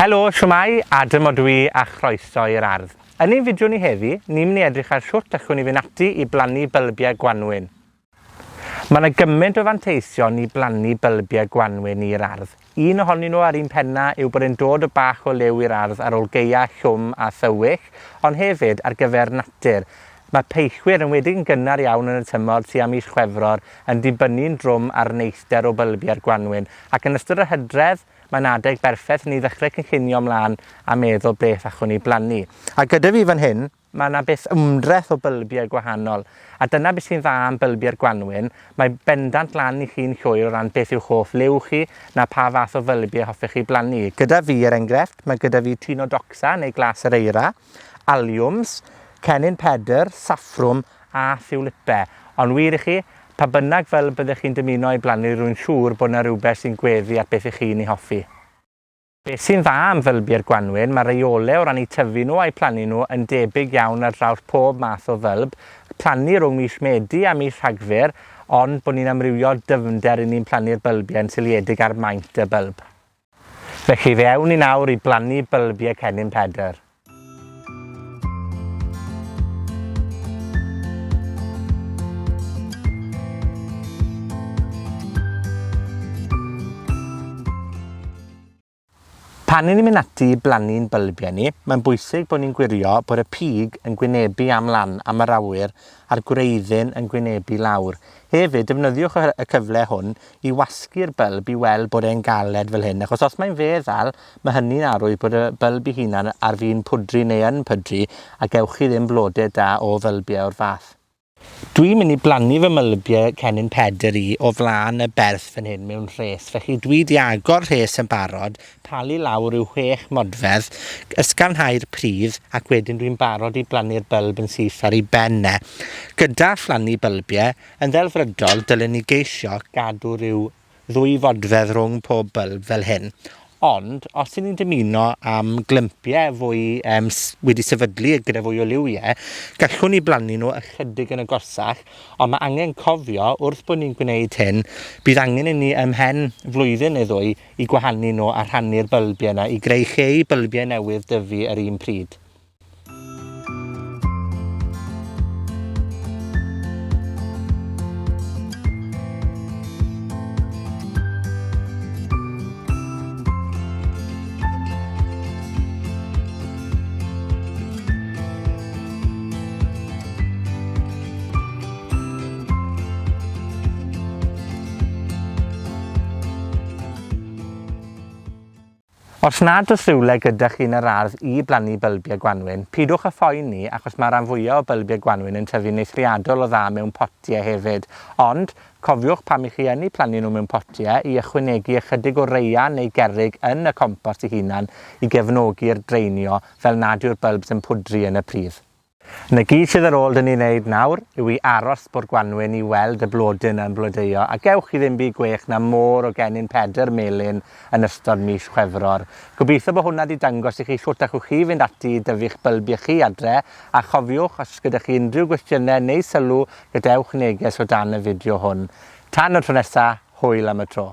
Helo, shwmae? Adam odw i, a chroeso i'r ardd. Yn ein fideo ni heddi, ni'n mynd i edrych ar shwt allwn ni fynd ati i blannu bylbiau gwanwyn. Mae 'na gymaint o fanteision i blannu bylbiau gwanwyn i'r ardd. Un ohonyn nhw a'r un penna yw bod e'n dod o bach o liw i'r ardd ar ôl gaea llwm a thywyll, ond hefyd ar gyfer natur. Mae peillwyr, yn wedig yn gynnar iawn yn y tymor, tua mis Chwefror, yn dibynnu'n drwm ar neithder o bylbiau'r gwanwyn, ac yn ystod yr hydref, mae'n adeg berffeth i ni ddechrau cynllunio mlaen a meddwl beth allwn ni blannu. A gyda fi fan hyn, mae yna beth ymdrech o bylbiau gwahanol, a dyna beth sy'n dda am bylbiau'r gwanwyn, mae bendant lan i chi'n llwyr o ran beth yw'ch hoff liw chi, na pa fath o fylbiau hoffech chi blannu. Gyda fi, er enghraifft, mae gyda fi Tinodoxa neu Glas yr Eira, aliwms, cennin Pedr, saffrwm a thiwlipe. Ond wir i chi, pa bynnag fel byddech chi'n dymuno ei blannu, rwy'n siŵr bod 'na rywbeth sy'n gweddu at beth 'ych chi'n ei hoffi. Beth sy'n dda am fylbiau'r gwanwyn, mae'r reole o ran eu tyfu nhw a'u plannu nhw yn debyg iawn ar draws pob math o fylb. Plannu rhwng mis Medi a mis Rhagfyr, ond bod ni'n amrywio dyfnder i ni'n plannu'r bylbiau yn seiliedig ar maint y bylb. Felly, fe awn ni nawr i blannu bylbiau cennin Pedr. Pan 'yn ni'n mynd ati i blannu'n bylbiau ni, mae'n bwysig bod ni'n gwirio bod y pig yn gwynebu am lan, am yr awyr, a'r gwreiddyn yn gwynebu lawr. Hefyd, defnyddiwch y y cyfle hwn i wasgu'r bylb i weld bod e'n galed fel hyn, achos os mae'n feddal, ma' hynny'n arwydd bod y bylb 'i hunan ar fin pwdru neu yn pydru, a gewch chi ddim blode da o fylbie o'r fath. Dwi'n mynd i blannu fy mylbie cennin Pedr i o flan y berth fan hyn mewn rhes. Felly dwi 'di agor rhes yn barod, palu lawr ryw whech modfedd, ysgafnhau'r pridd, ac wedyn dwi'n barod i blannu'r bylb yn syth ar ei ben e. Gyda phlannu bylbie, yn ddelfrydol, dylen ni geisio gadw ryw ddwy fodfedd rhwng pob bylb fel hyn. Ond, os 'yn ni'n dymuno am glympie fwy yym wedi sefydlu gyda fwy o liwie, gallwn ni blannu nw ychydig yn agosach, ond ma' angen cofio, wrth bo' ni'n gwneud hyn, bydd angen i ni ymhen flwyddyn neu ddwy i gwahanu nw a rhannu'r bylbie 'na i greu lle i bylbie newydd dyfu yr un pryd. Os nad o's rhywle gyda chi yn yr ardd i blannu bylbie gwanwyn, pidwch â phoeni achos ma' ran fwya o bylbie gwanwyn yn tyfu'n eithriadol o dda mewn potie hefyd. Ond, cofiwch pam 'ych chi yn 'u plannu nw mewn potie, i ychwanegu ychydig o raean neu gerrig yn y compost 'u hunan i gefnogi'r draenio fel nad yw'r bylbs yn pwdru yn y pridd. 'Na gyd sydd ar ôl 'da ni wneud nawr yw i aros bo'r gwanwyn i weld y blodyn yn blodeuo, a gewch chi ddim byd gwell na môr o gennin Pedr melyn yn ystod mis Chwefror. Gobeithio bo' hwnna 'di dangos i chi shwt allwch chi fynd ati i dyfu'ch bylbie chi adre, a chofiwch, os o's gyda chi unrhyw gwestiyne neu sylw, gadewch neges o dan y fideo hwn. Tan y tro nesa, hwyl am y tro.